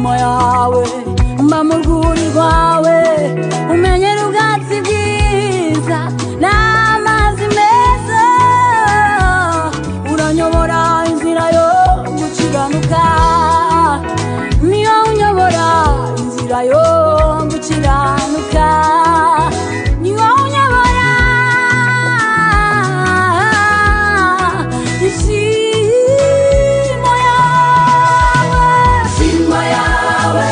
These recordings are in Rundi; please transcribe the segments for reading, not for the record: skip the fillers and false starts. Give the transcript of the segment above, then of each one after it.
Ishimo yawe mba mu rwuri rwawe, umenyera ubwatsi bwiza n'amazi meza, uranyobora inzira yo gukiranuka, niyo unyobora inzira yo gukiranuka, niyo unyobora ishimo yawe, Shimo yawe,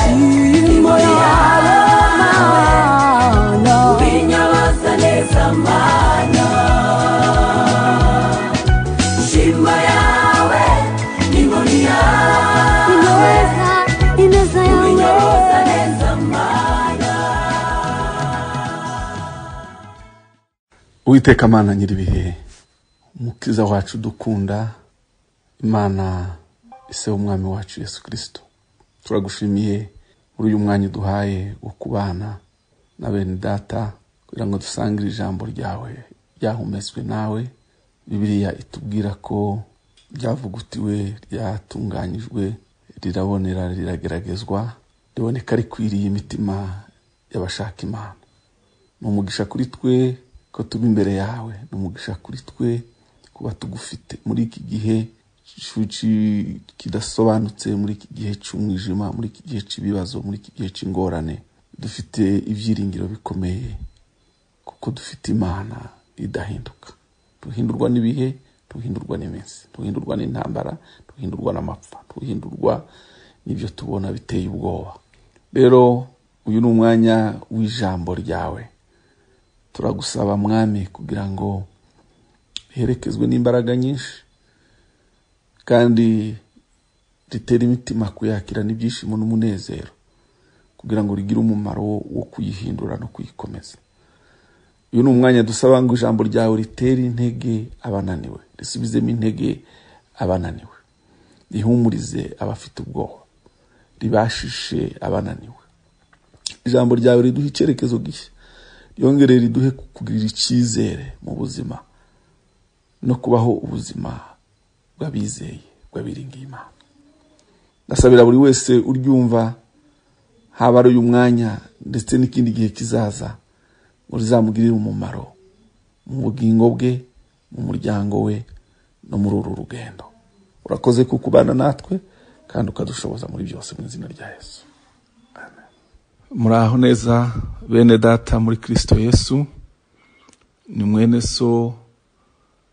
ishimo yawe Mana, ubinyoboza neza Mana. Shimo yawe, n'inkoni yawe, ineza, ineza yawe ubinyoboza neza Mana. Uwiteka Mana nyir'ibihe, Umukiza wacu dukunda, Imana ise w'Umwami wacu Yesu Kristo, turagushimiye muri uyu mwanya uduhaye wo kubana na bene data kugira ngo dusangire ijambo ryawe ryahumetswe nawe. Bibiliya itubwira ko ryavugutiwe, ryatunganyijwe, rirabonera, rirageragezwa, riboneka rikwiriye imitima y'abashaka Imana. Ni umugisha kuri twe ko tuba imbere yawe, ni umugisha kuri twe kuba tugufite muri iki gihe kidasobanutse, muri iki gihe cy'umwijima, muri iki gihe cy'ibibazo, muri iki gihe cy'ingorane. Dufite ibyiringiro bikomeye kuko dufite Imana idahinduka. Duhindurwa n'ibihe, duhindurwa n'iminsi, duhindurwa n'intambara, duhindurwa n'amapfa, duhindurwa n'ibyo tubona biteye ubwoba. Rero uyu ni umwanya w'ijambo ryawe. Turagusaba Mwami kugira ngo riherekezwe n'imbaraga nyinshi kandi ritere imitima kuyakira n'ibyishimo n'umunezero, kugira ngo rigire umumaro wo kuyihindura no kuyikomeza. Uyu ni umwanya dusaba ngo ijambo ryawe ritere intege abananiwe, risubizemo intege abananiwe, rihumurize abafite ubwoba, ribashishe abananiwe. Ijambo ryawe riduhe icyerekezo gishya, ryongere riduhe kugirira icyizere mu buzima no kubaho ubuzima bw'abizeye, bw'abiringiye Imana. Ndasabira buri wese uryumva, haba ari uyu mwanya ndetse n'ikindi gihe kizaza, ngo rizamugirire umumaro mu bugingo bwe, mu muryango we no muri uru rugendo. Urakoze kukubana natwe kandi ukadushoboza muri byose mu izina rya Yesu. Amen. Muraho neza bene data muri Kristo Yesu. Ni mwene so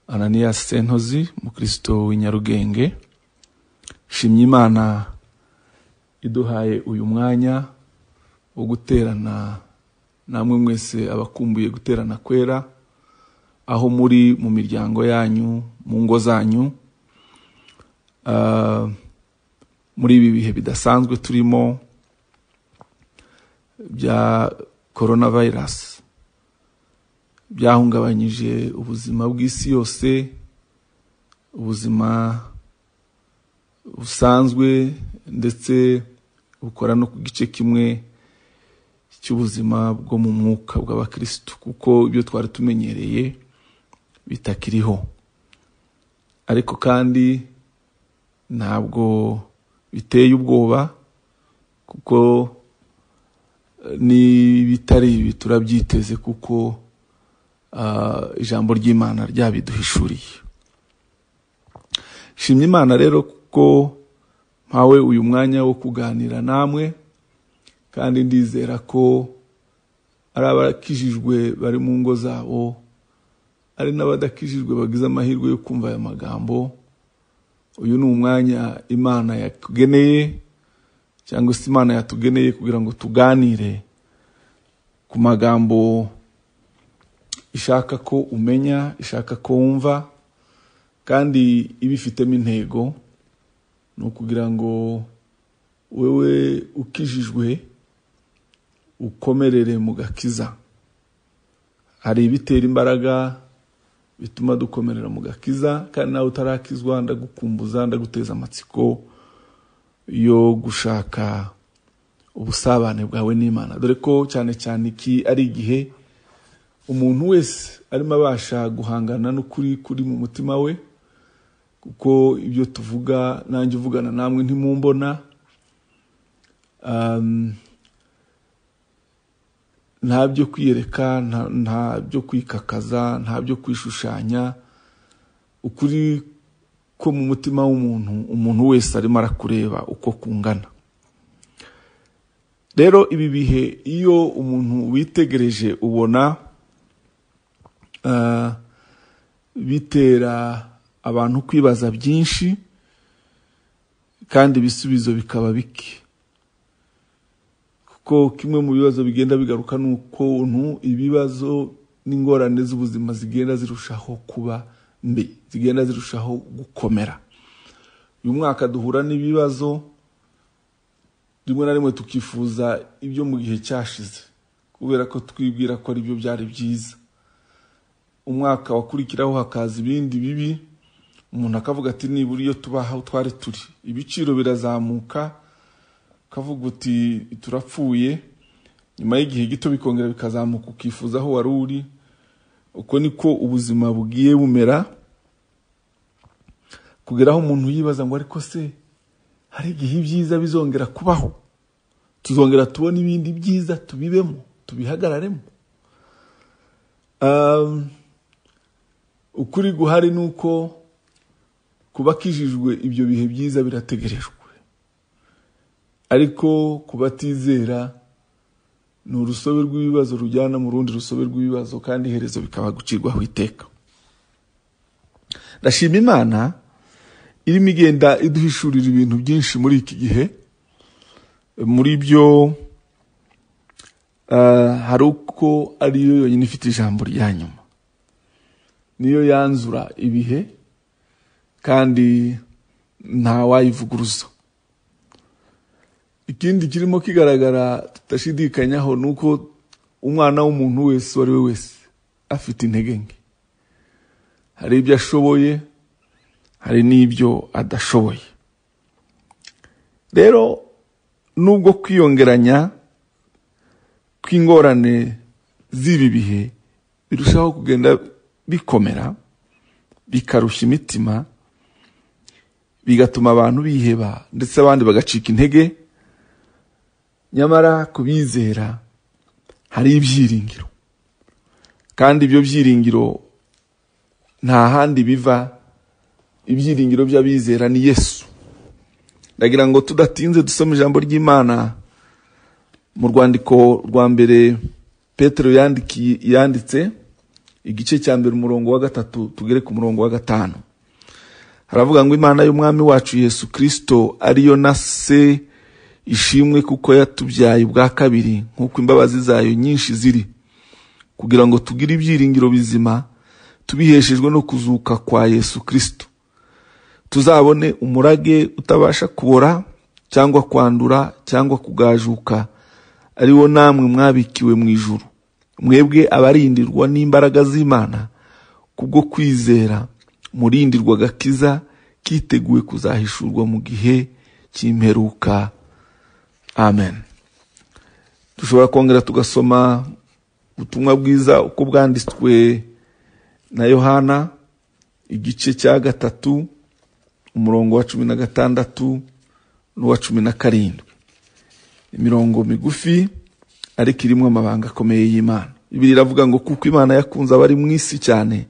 Ananias Sentozi, mukristo w'inyarugenge. Shimye Imana iduhaye uyu mwanya wo guterana namwe mwese abakumbuye guterana kwera, aho muri mu miryango yanyu, mu ngo zanyu, muri ibi bihe bidasanzwe turimo bya coronavirus byahungabanyije ubuzima bw'isi yose, ubuzima busanzwe ndetse bukora no ku gice kimwe cy'ubuzima bwo mu mwuka bw'abakristo, kuko ibyo twari tumenyereye bitakiriho. Ariko kandi ntabwo biteye ubwoba, kuko n'ibitari ibi turabyiteze, kuko ijambo ry'Imana ryabiduhishuriye. Shimye Imana rero kuko mpawe uyu mwanya wo kuganira namwe, kandi ndizera ko ari abakijijwe bari mu ngo zabo, ari n'abadakijijwe bagize amahirwe yo kumva aya magambo. Uyu ni umwanya Imana yakugeneye, cyangwa se Imana yatugeneye kugira ngo tuganire ku magambo ishaka ko umenya, ishaka ko wumva, kandi ibifitemo intego ni ukugira ngo wewe ukijijwe ukomerere mu gakiza. Hari ibitera imbaraga bituma dukomerera mu gakiza, kandi nawe utarakizwa ndagukumbuza, ndaguteza amatsiko yo gushaka ubusabane bwawe n'Imana. Dore ko cyane cyane iki ari igihe umuntu wese arimo abasha guhangana n'ukuri kuri mu mutima we, kuko ibyo tuvuga nanjye uvugana namwe ntimumbona, Nta byo kwiyereka, nta byo kwikakaza, nta byo kwishushanya. Ukuri ko mu mutima w'umuntu, umuntu wese arimo arakureba uko kungana. Rero ibi bihe iyo umuntu witegereje ubona bitera abantu kwibaza byinshi kandi ibisubizo bikaba bike. Kuko kimwe mu bibazo bigenda bigaruka ni ukuntu ibibazo n'ingorane z'ubuzima zigenda zirushaho kuba mbi, zigenda zirushaho gukomera. Uyu mwaka duhura n'ibibazo rimwe na rimwe tukifuza ibyo mu gihe cyashize kubera ko twibwira ko aribyo byari byiza. Umwaka wakurikiraho hakaza ibindi bibi, umuntu akavuga ati nibura iyo tubaho twari turi. Ibiciro birazamuka, ukavuga uti turapfuye. Nyuma y'igihe gito bikongera bikazamuka, ukifuza aho wari uri. Uko niko ubuzima bugiye bumera, kugera aho umuntu yibaza ngo ariko se hari igihe ibyiza bizongera kubaho, tuzongera tubone ibindi byiza, tubibemo, tubihagararemo. Ukuri guhari nuko kubakijijwe ibyo bihe byiza birategerejwe, ariko kubatizera ni urusobe rw'ibibazo rujyana mu rundi rusobe rw'ibibazo, kandi iherezo bikaba gucirwaho iteka. Ndashima Imana irimo igenda iduhishurira ibintu byinshi muri iki gihe. Muri byo hari uko ariyo yonyine ifite ijambo rya nyuma, niyo yanzura ibihe kandi nta wayivuguruza. Ikindi kirimo kigaragara tutashidikanyaho nuko umwana w'umuntu wese uwo ari we wese afite intege nke. Hari ibyo ashoboye, hari n'ibyo adashoboye. Rero nubwo kwiyongeranya kw'ingorane z'ibi bihe birushaho kugenda bikomera, bikarushya imitima, bigatuma abantu biheba ndetse abandi bagacika intege, nyamara kubizera hari ibyiringiro. Kandi ibyo byiringiro nta handi biva, ibyiringiro by'abizera ni Yesu. Ndagira ngo tudatinze dusome ijambo ry'Imana mu rwandiko rwa mbere Petero yanditse, igice cya mbere umurongo wa 3 tugere ku murongo wa 5. Haravuga ngo Imana y'Umwami wacu Yesu Kristo ariyo na se ishimwe, kuko yatubyaye ubwa kabiri nk'uko imbabazi zayo nyinshi ziri, kugira ngo tugire ibyiringiro bizima tubiheshejwe no kuzuka kwa Yesu Kristo, tuzabone umurage utabasha kubora cyangwa kwandura cyangwa kugajuka, ariwo namwe mwabikiwe mu ijuru, mwebwe abarindirwa n'imbaraga z'Imana kubwo kwizera, murindirwa agakiza kiteguye kuzahishurwa mu gihe cy'imperuka. Amen. Dushobora kongera tugasoma ubutumwa bwiza uko bwanditswe na Yohana, igice cya 3 umurongo wa 16 n'uwa 17. Imirongo migufi ariko irimo amabanga akomeye y'Imana. Bibiliya iravuga ngo kuko Imana yakunze abari mu isi cyane,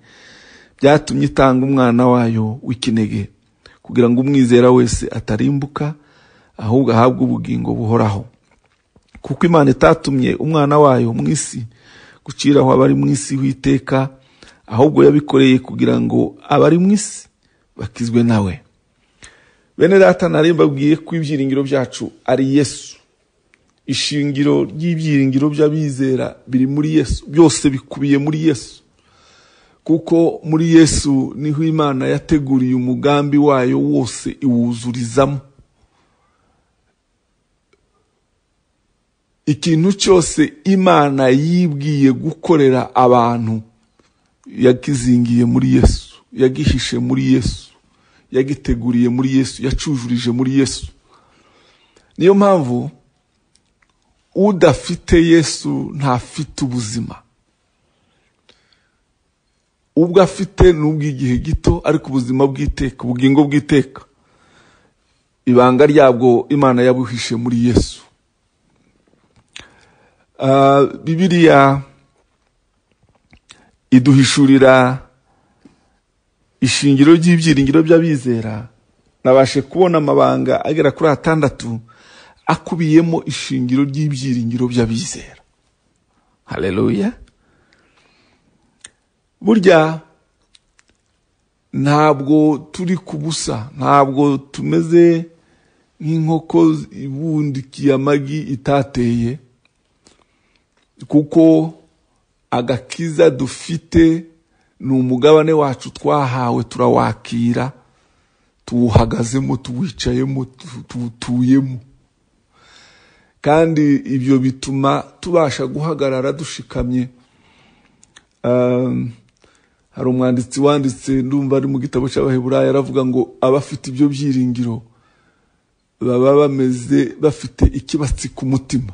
byatumye itanga umwana wayo w'ikinege, kugira ngo umwizera wese atarimbuka ahubwo ahabwe ubugingo buhoraho. Kuko Imana itatumye umwana wayo mu isi guciraho abari mu isi witeka, ahubwo yabikoreye kugira ngo abari mu isi bakizwe nawe. Bene data, nari mbabwiye ko ibyiringiro byacu ari Yesu. Ishingiro ry'ibyiringiro by'abizera biri muri Yesu, byose bikubiye muri Yesu. Kuko muri Yesu niho Imana yateguriye umugambi wayo wose iwuzurizamo. Ikintu cyose Imana yibwiye gukorera abantu yakizingiye muri Yesu, yagihishe muri Yesu, yagiteguriye muri Yesu, yacujurije muri Yesu. Niyo mpamvu udafite Yesu ntafite ubuzima. Ubwo afite n'ubw'igihe gito, ariko ubuzima bw'iteka, ubugingo bw'iteka, ibanga ryabwo Imana yabuhishe muri Yesu. Bibiliya iduhishurira ishingiro ry'ibyiringiro by'abizera. Nabashe kubona amabanga agera kuri 6 akubiyemo ishingiro ry'ibyiringiro by'abizera. Haleluya. Burya ntabwo turi kubusa, ntabwo tumeze nk'inkoko ibundikiye amagi itateye, kuko agakiza dufite ni umugabane wacu twahawe, turawakira, tuwuhagazemo, tuwicayemo, tuwutuyemo. Kandi ibyo bituma tubasha guhagarara dushikamye. Hari umwanditsi wanditse, ndumva ari mu gitabo cy'Abaheburayo, aravuga ngo abafite ibyo byiringiro baba bameze bafite ikibatsi ku mutima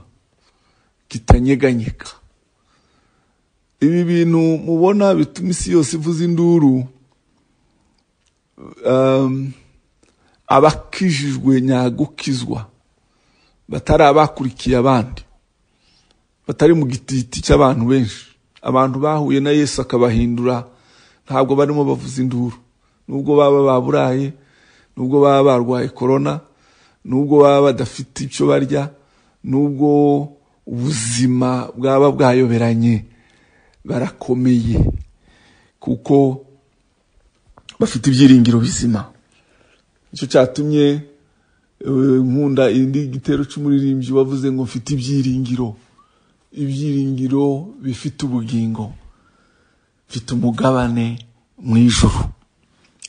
kitanyeganyeka. Ibi bintu mubona bituma isi yose ivuza induru, abakijijwe nyagukizwa batari abakurikiye abandi, batari mu gititi cy'abantu benshi, abantu bahuye na Yesu akabahindura, ntabwo barimo bavuza induru, nubwo baba baburaye, nubwo baba barwaye corona, nubwo baba badafite icyo barya, nubwo ubuzima bwaba bwayoberanye, barakomeye kuko bafite ibyiringiro bizima. Icyo cyatumye nkunda indi gitero cy'umuririmbyi wavuze ngo mfite ibyiringiro, ibyiringiro bifite ubugingo, mfite umugabane mu ijuru.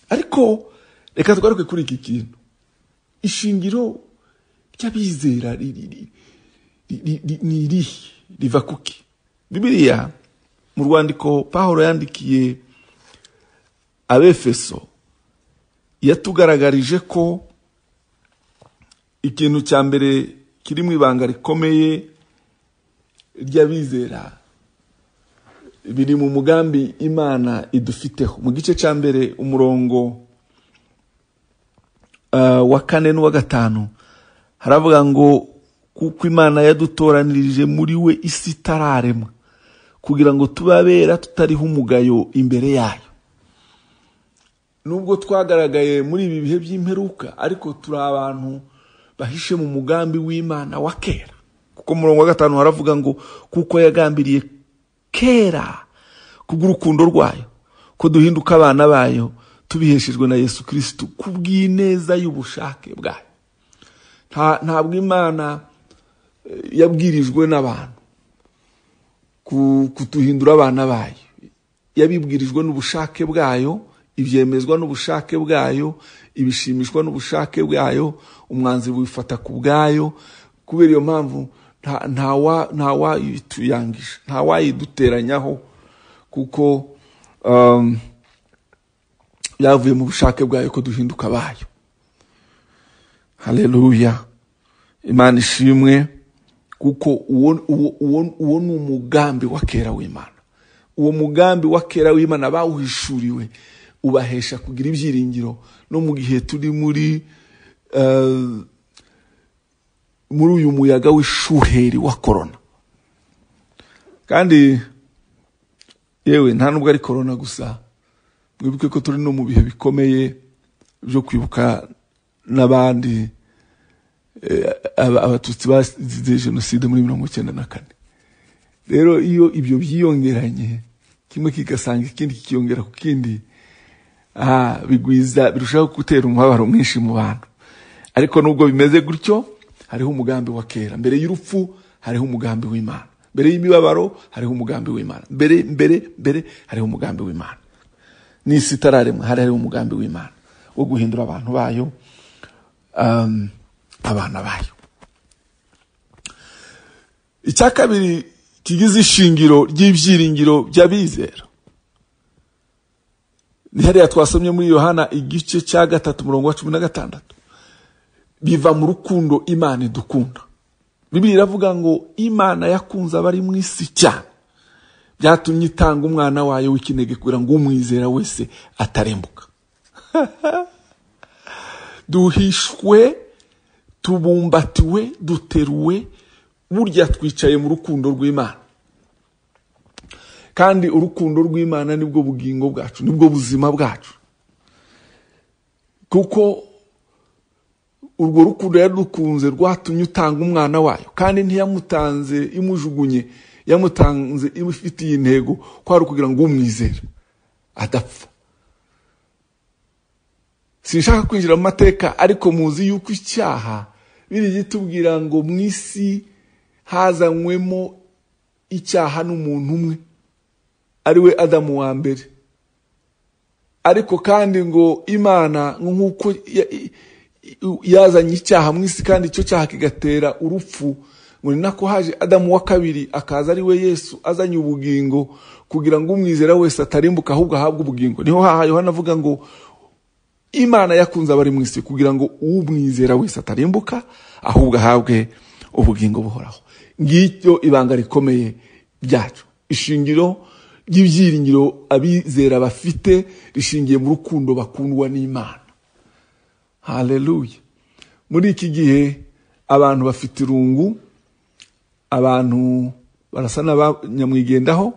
Ariko reka tugaruke kuri iki kintu, ishingiro ry'abizera ni irihe, riva kuki? Bibiliya mu rwandiko Pawulo yandikiye Abefeso yatugaragarije ko ikintu cya mbere kiri mu ibanga rikomeye ry'abizera biri mu mugambi Imana idufiteho. Mu gice cya mbere umurongo wa 4 n'uwa 5 haravuga ngo kuko Imana yadutoranirije muri we isi itararemwa, kugira ngo tubabera tutariho umugayo imbere yayo. Nubwo twagaragaye muri ibi bihe by'imperuka, ariko turi abantu bahishe mu mugambi w'Imana wa kera. Kuko murongo wa 5 haravuga ngo kuko yagambiriye kera kubw'urukundo rwayo ko duhinduka abana bayo tubiheshejwe na Yesu Kristo kubw'ineza y'ubushake bwayo. Ntabwo Imana yabwirijwe n'abantu kutuhindura abana bayo, yabibwirijwe n'ubushake bwayo, ibyemezwa n'ubushake bwayo, ibishimishwa n'ubushake bwayo, umwanzuro wifata ku bwayo. Kubera iyo mpamvu nta wayituyangisha, nta wayiduteranyaho, kuko yavuye mu bushake bwayo ko duhinduka bayo. Haleluya, Imana ishimwe, kuko uwo ni umugambi wa kera w'Imana. Uwo mugambi wa kera w'Imana bawuhishuriwe ubahesha kugira ibyiringiro no mu gihe turi muri uyu muyaga w'ishuheri wa corona. Kandi yewe nta nubwo ari corona gusa, mwibuke ko turi no mu bihe bikomeye byo kwibuka n'abandi abatutsi bazize jenoside muri 1994. Rero iyo ibyo byiyongeranye, kimwe kigasanga ikindi kikiyongera ku kindi, bigwiza, birushaho gutera umubabaro mwinshi mu bantu. Ariko nubwo bimeze gutyo, hariho umugambi wa kera. Mbere y'urupfu hariho umugambi w'Imana, mbere y'imibabaro hariho umugambi w'Imana, mbere hariho umugambi w'Imana. N'isi itararemwa hari hariho umugambi w'Imana wo guhindura abantu bayo, abana bayo. Icya kabiri kigize ishingiro ry'ibyiringiro by'abizera ni hariya twasomye muri Yohana igice cya 3 umurongo wa 16. Biva mu rukundo Imana idukunda. Bibiliya iravuga ngo Imana yakunze abari mu isi cyane, byatumye itanga umwana wayo w'ikinege kugira ngo umwizera wese atarembuka. Duhishwe, tubumbatiwe, duteruwe Burya twicaye mu rukundo rw'Imana, kandi urukundo rw'Imana nibwo bugingo bwacu, nibwo buzima bwacu, kuko urwo rukundo yadukunze rwatumye utanga umwana wayo, kandi ntiyamutanze imujugunye, yamutanze imufitiye intego, kwari kugira ngo umwizere adapfa. Sinshaka kwinjira mu mateka, ariko muzi yuko icyaha biri gitubwira ngo mu isi hazanywemo icyaha n'umuntu umwe, ari we Adamu wa mbere. Ariko kandi ngo Imana nk'uko yazanye icyaha mu isi kandi icyo cyaha kigatera urupfu, ngo ni nako haje Adamu wa kabiri akaza ari we Yesu azanye ubugingo, kugira ngo umwizera wese atarimbuka ahubwo ahabwe ubugingo. Niho haha Yohana avuga ngo Imana yakunze abari mu isi kugira ngo umwizera wese atarimbuka ahubwo ahabwe ubugingo buhoraho. Ngicyo ibanga rikomeye ryacu, ishingiro ry'ibyiringiro abizera bafite rishingiye mu rukundo bakundwa n'Imana. Haleluya. Muri iki gihe abantu bafite irungu, abantu barasa n'abanyamwigendaho,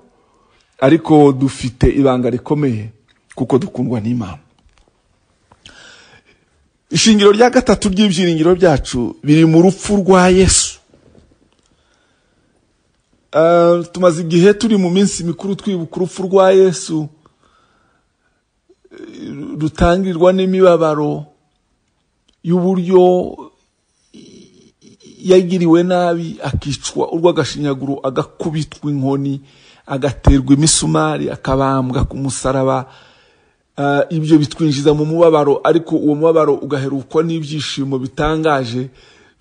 ariko dufite ibanga rikomeye kuko dukundwa n'Imana. Ishingiro rya gatatu ry'ibyiringiro byacu biri mu rupfu rwa Yesu. Tumaze igihe turi mu minsi mikuru twibuka urupfu rwa Yesu, rutangirwa n'imibabaro y'uburyo yagiriwe nabi, akicwa urw'agashinyaguro, agakubitwa inkoni, agaterwa imisumari, akabambwa ku musaraba. Ibyo bitwinjiza mu mubabaro, ariko uwo mubabaro ugaherukwa n'ibyishimo bitangaje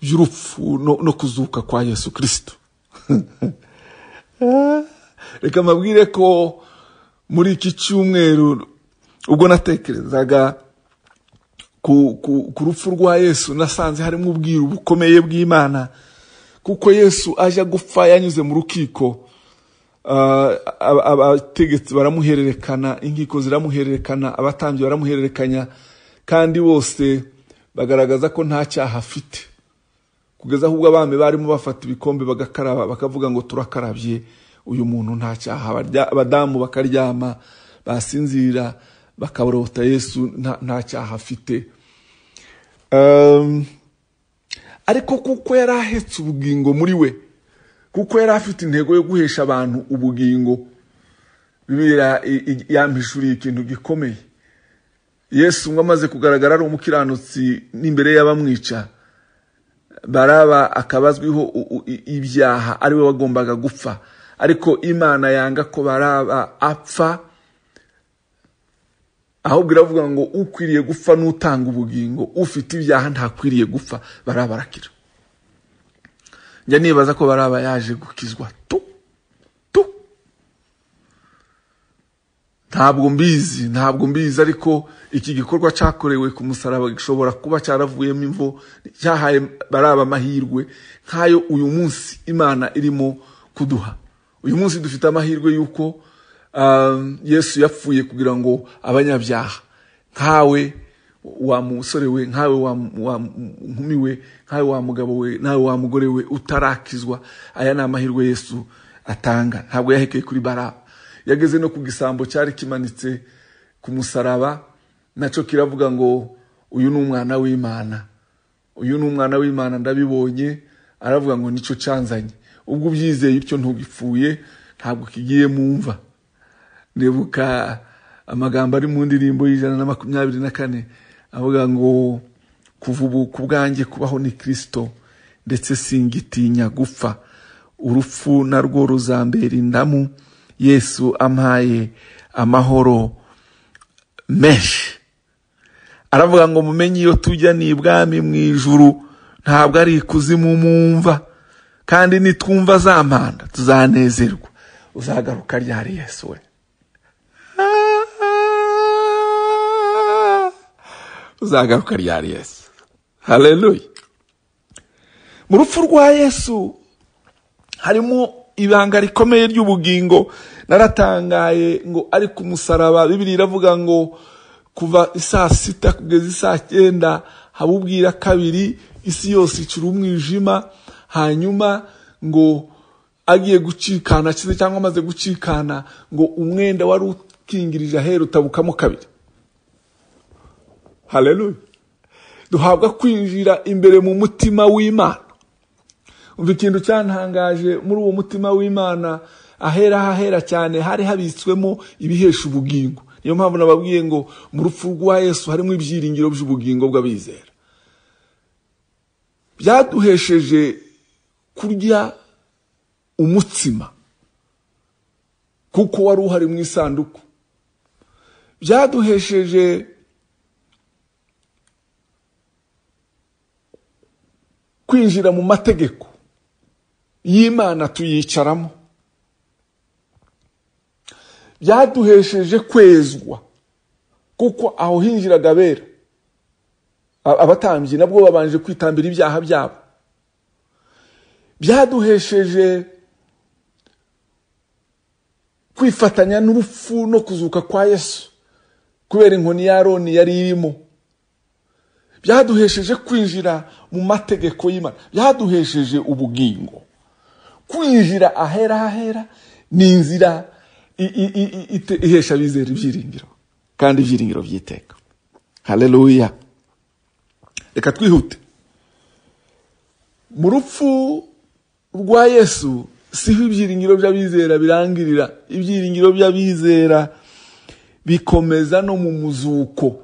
by'urupfu no kuzuka kwa Yesu Kristo. Reka mbabwire ko muri iki cyumweru ubwo natekerezaga ku rupfu rwa Yesu, nasanze harimo ubwiru bukomeye bw'Imana, kuko Yesu aje gupfa yanyuze mu rukiko. Abategetsi baramuhererekana, inkiko ziramuhererekana, abatambyi baramuhererekanya, kandi bose bagaragaza ko nta cyaha afite, kugeza ahubwo abami barimo bafata ibikombe bagakaraba, bakavuga ngo turakarabye uyu muntu nta cyaha. Abadamu bakaryama basinzira bakaborota Yesu nta cyaha afite. Ariko kuko yari ahetse ubugingo muri we, kuko yari afite intego yo guhesha abantu ubugingo, Bibiliya yampishuriye ikintu gikomeye. Yesu ngo amaze kugaragara ari umukiranutsi n'imbere y'abamwica, Baraba akabazwiho ibyaha, ari we wagombaga gupfa, ariko Imana yanga ko Baraba apfa, ahubwo iravuga ngo ukwiriye gupfa n'utanga ubugingo, ufite ibyaha ntakwiriye gupfa. Baraba arakira. Njya nibaza ko Baraba yaje gukizwa tu. Ntabwo mbizi, ariko iki gikorwa cyakorewe ku musaraba gishobora kuba cyaravuyemo imvo, cyahaye Baraba amahirwe nkayo uyu munsi Imana irimo kuduha. Uyu munsi dufite amahirwe yuko Yesu yapfuye kugira ngo abanyabyaha nkawe wa musore we, nkawe wa nkumi we, nkawe wa mugabo we, nawe wa mugore we utarakizwa, aya ni amahirwe Yesu atanga. Ntabwo yahekeye kuri Baraba, yageze no ku gisambo cyari kimanitse ku musaraba, nacyo kiravuga ngo uyu ni umwana w'Imana, uyu ni umwana w'Imana, ndabibonye. Aravuga ngo nicyo cyanzanye, ubwo ubyizeye utyo ntugipfuye, ntabwo kigiye mu mva. Nibuka amagambo ari mu ndirimbo y'124 avuga ngo kuva ubu ku bwanjye kubaho ni Kristo, ndetse singitinya gupfa, urupfu narwo ruzambera indamu, Yesu ampaye amahoro menshi. Aravuga ngo mumenye iyo tujya ni ibwami mu ijuru, ntabwo ari ikuzimu mumva, kandi nitwumva za mpanda tuzanezerwa. Uzagaruka ryari Yesu we? Uzagaruka ryari Yesu? Haleluya. Mu rupfu rwa Yesu harimo ibanga rikomeye ry'ubugingo. Naratangaye ngo ari ku musaraba, Bibiliya iravuga ngo kuva isaa 6 kugeza isaa 9 habubwira kabiri, isi yose icura umwijima, hanyuma ngo agiye gucikana akize cyangwa amaze gucikana, ngo umwenda wari ukingirije ahera utabukamo kabiri. Haleluya! Duhabwa kwinjira imbere mu mutima w'Imana. Umva ikintu cyantangaje muri uwo mutima w'Imana, ahera hahera cyane hari habitswemo ibihesha ubugingo. Niyo mpamvu nababwiye ngo mu rupfu rwa Yesu harimo ibyiringiro by'ubugingo bw'abizera. Byaduhesheje kurya umutsima kuko wari uhari mu isanduku. Byaduhesheje kwinjira mu mategeko y'Imana tuyicaramo. Byaduhesheje kwezwa kuko aho hinjiraga abera, abatambyi nabwo babanje kwitambira ibyaha byabo. Byaduhesheje kwifatanya n'urupfu no kuzuka kwa Yesu kubera inkoni ya Aroni yari irimo. Byaduhesheje kwinjira mu mategeko y'Imana, byaduhesheje ubugingo. Kwinjira ahera hahera ni inzira ihesha abizera ibyiringiro, kandi ibyiringiro by'iteka. Haleluya! Reka twihute. Mu rupfu rwa Yesu siho ibyiringiro by'abizera birangirira. Ibyiringiro by'abizera bikomeza no mu muzuko.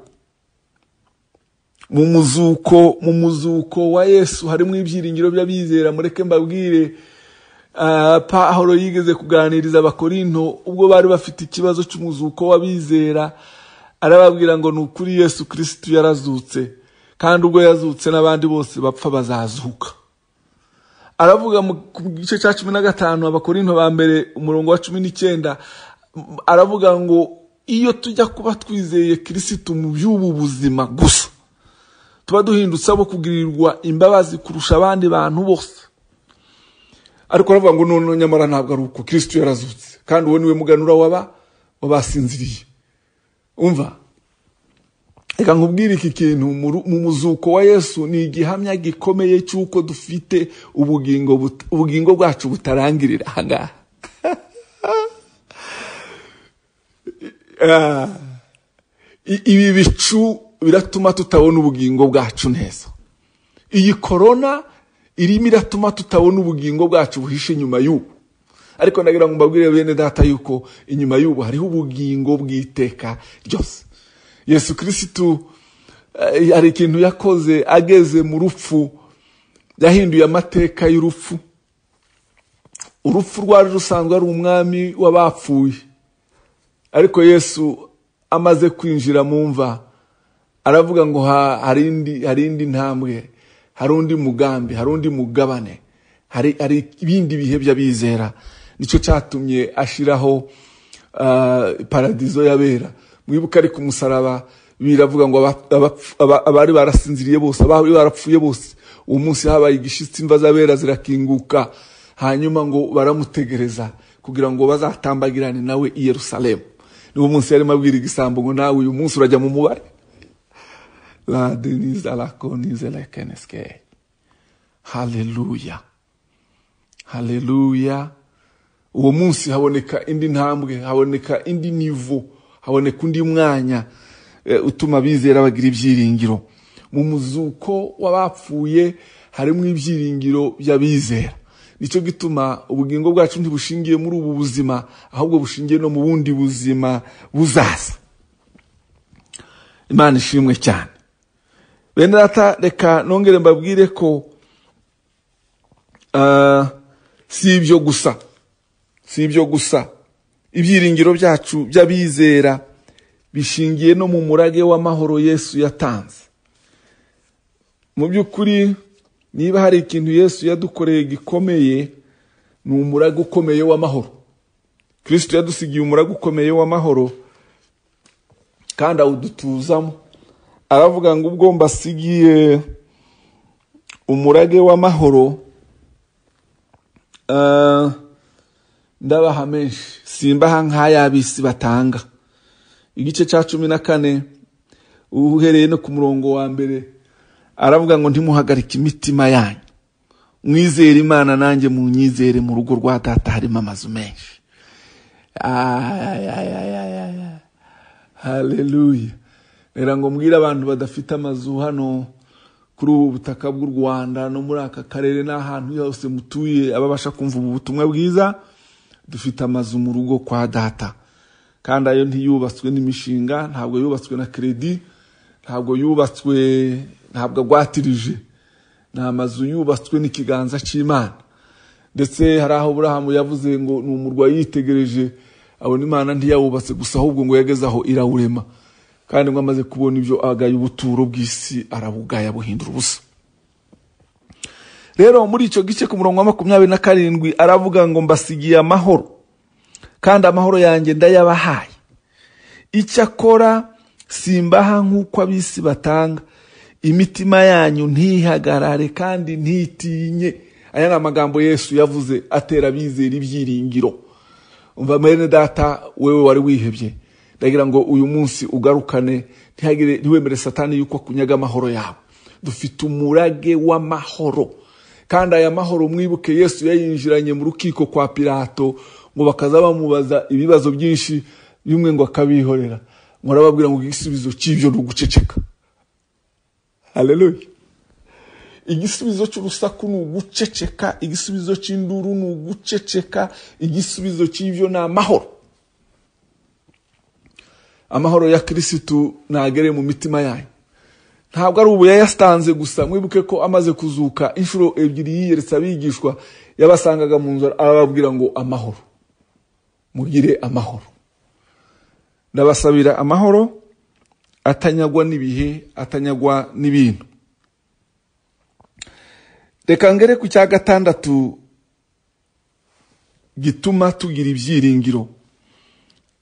Mu muzuko wa Yesu harimo ibyiringiro by'abizera. Mureke mbabwire, Pawulo yigeze kuganiriza Abakorinto ubwo bari bafite ikibazo cy'umuzuko w'abizera, arababwira ngo ni ukuri Yesu Kristo yarazutse, kandi ubwo yazutse n'abandi bose bapfa bazazuka. Aravuga mu gice cya 15 Abakorinto ba mbere umurongo wa 19, aravuga ngo iyo tujya kuba twizeye Kristo mu by'ubu buzima gusa, tuba duhindutse abo kugirirwa imbabazi kurusha abandi bantu bose. Ariko aravuga ngo none nyamara ntabwo ari uko, Kristo yarazutse, kandi uwo niwe muganura wabasinziriye. Umva, reka nkubwire iki kintu, mu muzuko wa Yesu ni igihamya gikomeye cy'uko dufite ubugingo bwacu butarangirira aha ngaha. Ibi bicu biratuma tutabona ubugingo bwacu neza. Iyi corona irimo iratuma tutabona ubugingo bwacu buhishe inyuma y'ubu. Ariko ndagira ngo mbabwire bene data yuko inyuma y'ubu hariho ubugingo bw'iteka ryose. Yesu Kristo hari ikintu yakoze ageze mu rupfu, yahinduye amateka y'urupfu. Urupfu rwari rusanzwe ari umwami w'abapfuye, ariko Yesu amaze kwinjira mu mva aravuga ngo hari indi ntambwe, hari undi mugambi, hari undi mugabane, hari ibindi bihe by'abizera. Nicyo cyatumye ashiraho paradizo y'abera. Mwibuka ari ku musaraba biravuga ngo abari barasinziriye bose, abari barapfuye bose, uwo munsi habaye igishitsi, imva z'abera zirakinguka, hanyuma ngo baramutegereza kugira ngo bazatambagirane nawe i Yerusalemu. Niwo munsi yarimo abwira igisambo ngo nawe uyu munsi urajya mu mubare. La denise la konise la keneske. Haleluya, haleluya. Uwo munsi haboneka indi ntambwe, haboneka indi nivo, haboneka undi mwanya utuma abizera bagira ibyiringiro. Mu muzuko w'abapfuye harimo ibyiringiro by'abizera. Nicyo gituma ubugingo bwacu ntibushingiye muri ubu buzima, ahubwo bushingiye no mu bundi buzima buzaza. Imana ishimwe cyane. Bene data, reka nongere mbabwire ko si ibyo gusa, ibyiringiro byacu by'abizera bishingiye no mu murage w'amahoro Yesu yatanze. Mu by'ukuri niba hari ikintu Yesu yadukoreye gikomeye, ni umurage ukomeye w'amahoro. Kristo yadusigiye umurage ukomeye w'amahoro kandi awudutuzamo. Aravuga ngo ubwo mbasigiye umurage w'amahoro, ndabaha menshi, simbaha nk'ay'ab'isi batanga. Igice cya 14 uhereye no ku murongo wa mbere aravuga ngo ntimuhagarike imitima yanyu, Mwizere Imana nanjye munyizere, mu rugo rwa data harimo amazu menshi. Haleluya. Rero ngo mbwire abantu badafite amazu hano kuri ubu butaka bw'u Rwanda no muri aka karere n'ahantu hose mutuye, ababasha kumva ubu butumwa bwiza, dufite amazu mu rugo kwa data. Kandi ayo ntiyubatswe n'imishinga, ntabwo yubatswe na credit, ntabwo yubatswe, ntabwo agwatirije. Ni amazu yubatswe n'ikiganza cy'Imana. Ndetse hari aho Aburahamu yavuze ngo ni umurwa yitegereje abona Imana ntiyawubatse gusa, ahubwo ngo yageze aho irawurema. Kandi ngo amaze kubona ibyo agaye ubuturo bw'isi arabugaya buhindura ubusa. Rero muri icyo gice ku murongo wa 27 aravuga ngo mbasigiye amahoro, kandi amahoro yanjye ndayabahaye. Icyakora simbaha nk'uko ab'isi batanga, imitima yanyu ntihagarare kandi ntitinye. Aya ni amagambo Yesu yavuze atera abizera ibyiringiro. Umva mwene data, wewe wari wihebye, ndagira ngo uyu munsi ugarukane, ntihagire, ntiwemere Satani yuko akunyaga amahoro yawe. Dufite umurage w'amahoro, kandi aya mahoro mwibuke Yesu yayinjiranye mu rukiko kwa Pilato, ngo bakaza bamubaza ibibazo byinshi, bimwe ngo akabihorera, ngo arababwira ngo igisubizo cy'ibyo ni uguceceka. Haleluya. Igisubizo cy'urusaku ni uguceceka, igisubizo cy'induru ni uguceceka, igisubizo cy'ibyo ni amahoro. Amahoro ya Kristo nagere mu mitima yanyu. Ntabwo ari ubu yayastanze gusa, mwibuke ko amaze kuzuka inshuro ebyiri yiyeretse abigishwa, yabasangaga mu nzu arababwira ngo amahoro, mugire amahoro. Ndabasabira amahoro atanyagwa n'ibihe, atanyagwa n'ibintu. Reka ngere ku cya gatandatu gituma tugira ibyiringiro.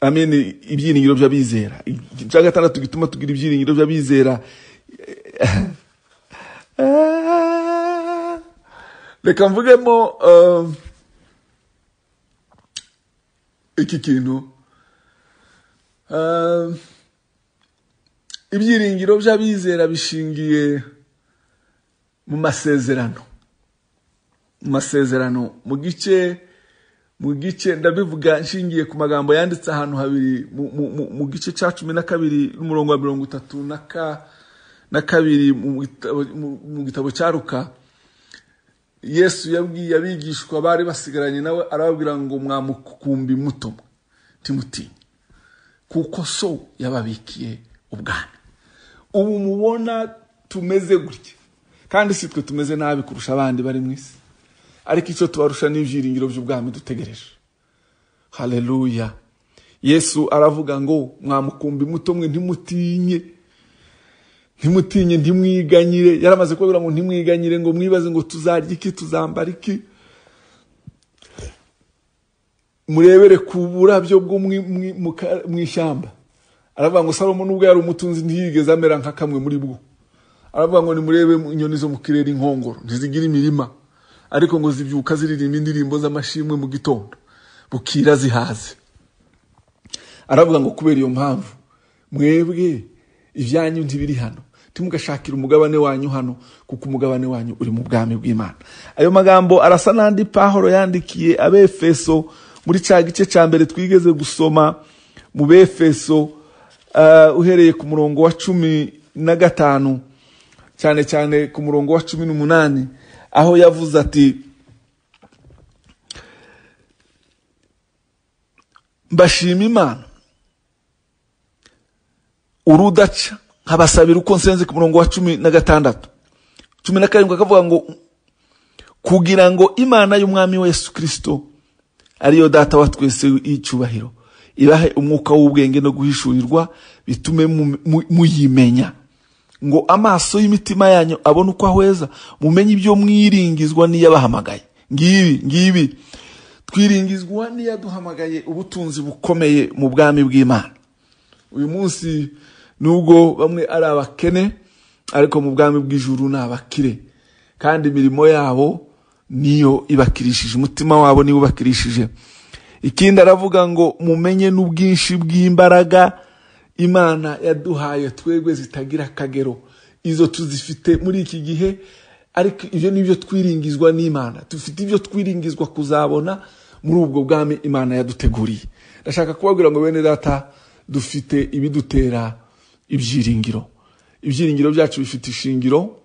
Amen, ibyiringiro by'abizera. Icya gatandatu gituma tugira ibyiringiro by'abizera. Reka mvugemo iki kintu. Ibyiringiro by'abizera bishingiye mu masezerano. Mu masezerano mu gice ndabivuga nshingiye ku magambo yanditse ahantu habiri mu gice cya 12 n'umurongo wa 32 mu gitabo cya Luka. Yesu yabwiye abigishwa bari basigaranye nawe, arababwira ngo mwamukumbi muto ntimutinye, kuko so yababikiye ubwami. Ubu mubona tumeze gutya, kandi si twe tumeze nabi kurusha abandi bari mu isi, ariko icyo tubarusha ni ibyiringiro by'ubwami dutegereje. Haleluya. Yesu aravuga ngo mwamukumbi muto mwe ntimutinye, ntimutinye, ntimwiganyire. Yaramaze kubabwira ngo ntimwiganyire, ngo mwibaze ngo tuzarya iki, tuzambara iki. Murebere ku burabyo bwo mu ishyamba. Aravuga ngo Salomo nubwo yari umutunzi ntiyigeze amera nka kamwe muri bwo. Aravuga ngo nimurebe inyoni zo mu kirere, inkongoro ntizigira imirima, ariko ngo zibyuka ziririmba indirimbo z'amashimwe mu gitondo, bukira zihaze. Aravuga ngo kubera iyo mpamvu mwebwe ibyanyu ntibiri hano, ntimugashakire umugabane wanyu hano, kuko umugabane wanyu uri mu bwami bw'Imana. Ayo magambo arasa n'andi Pawulo yandikiye Abefeso muri cya gice cya mbere twigeze gusoma mu Befeso, uhereye ku murongo wa 15, cyane cyane ku murongo wa 18, aho yavuze ati mbashima Imana urudaca nkabasabira uko nsenze. Ku murongo wa 16 17 akavuga ngo kugira ngo Imana y'Umwami wa Yesu Kristo ariyo data wa twese y'icyubahiro ibahe umwuka w'ubwenge no guhishurirwa, bitume muyimenya, ngo amaso y'imitima yanyu abone uko ahweza, mumenye ibyo mwiringizwa n'iyabahamagaye. Ngibi twiringizwa n'iyaduhamagaye ubutunzi bukomeye mu bwami bw'Imana. Uyu munsi nubwo bamwe ari abakene, ariko mu bwami bw'ijuru ni abakire, kandi imirimo yabo niyo ibakirishije, umutima wabo niwo ubakirishije. Ikindi aravuga ngo mumenye n'ubwinshi bw'imbaraga Imana yaduhaye twebwe zitagira akagero. Izo tuzifite muri iki gihe, Ariko ibyo ni byo twiringizwa n'Imana. Dufite ibyo twiringizwa kuzabona muri ubwo bwami Imana yaduteguriye. Ndashaka kubabwira ngo bene data, dufite ibidutera ibyiringiro. Ibyiringiro byacu bifite ishingiro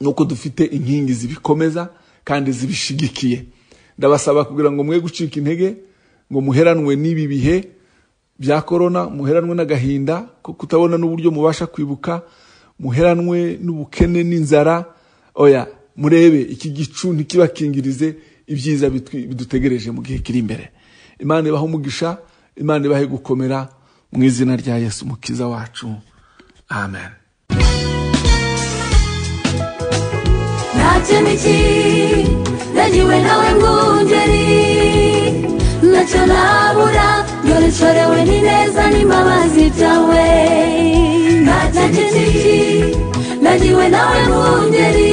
nuko dufite inkingi zibikomeza kandi zibishigikiye. Ndabasaba kugira ngo mwe gucika intege, ngo muheranwe n'ibi bihe bya corona, muheranwe n'agahinda ko kutabona n'uburyo mubasha kwibuka, muheranwe n'ubukene n'inzara. Oya, murebe iki gicu ntikibakingirize ibyiza bidutegereje mu gihe kiri imbere. Imana ibahe umugisha, Imana ibahe gukomera mu izina rya Yesu Mukiza wacu. Amen. Ntacyo niki nagiwe nawe mwungeri, ntacyo nabura, dore nshorewe n'ineza n'imbabazi byawe. Ntacyo niki nagiwe nawe mwungeri.